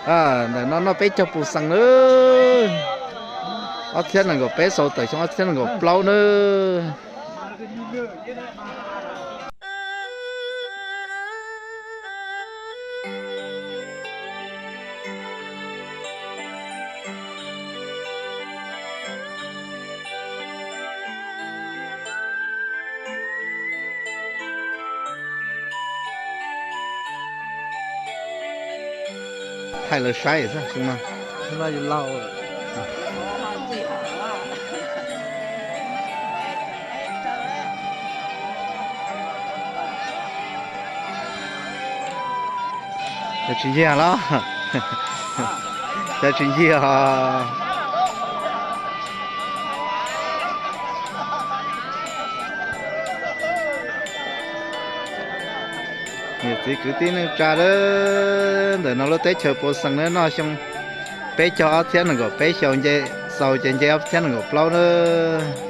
Ntawm no noj peb caug pus xees nawb. Ob txhiab nees nkaum peb xaus tawm xyoo ob txhiab nees nkaum plaub nawb. Thaij lawv saib xwb no. Cov tsis ncig los, cov tsis ncig os. Niam txiv kwv tij neej tsa, ntawm no lub teb chaws Pua Xees nawb, noj xyoo peb caug ob txhiab nees nkaum peb xyaus, nce xaus ces nce ob txhiab nees nkaum plaub nawb.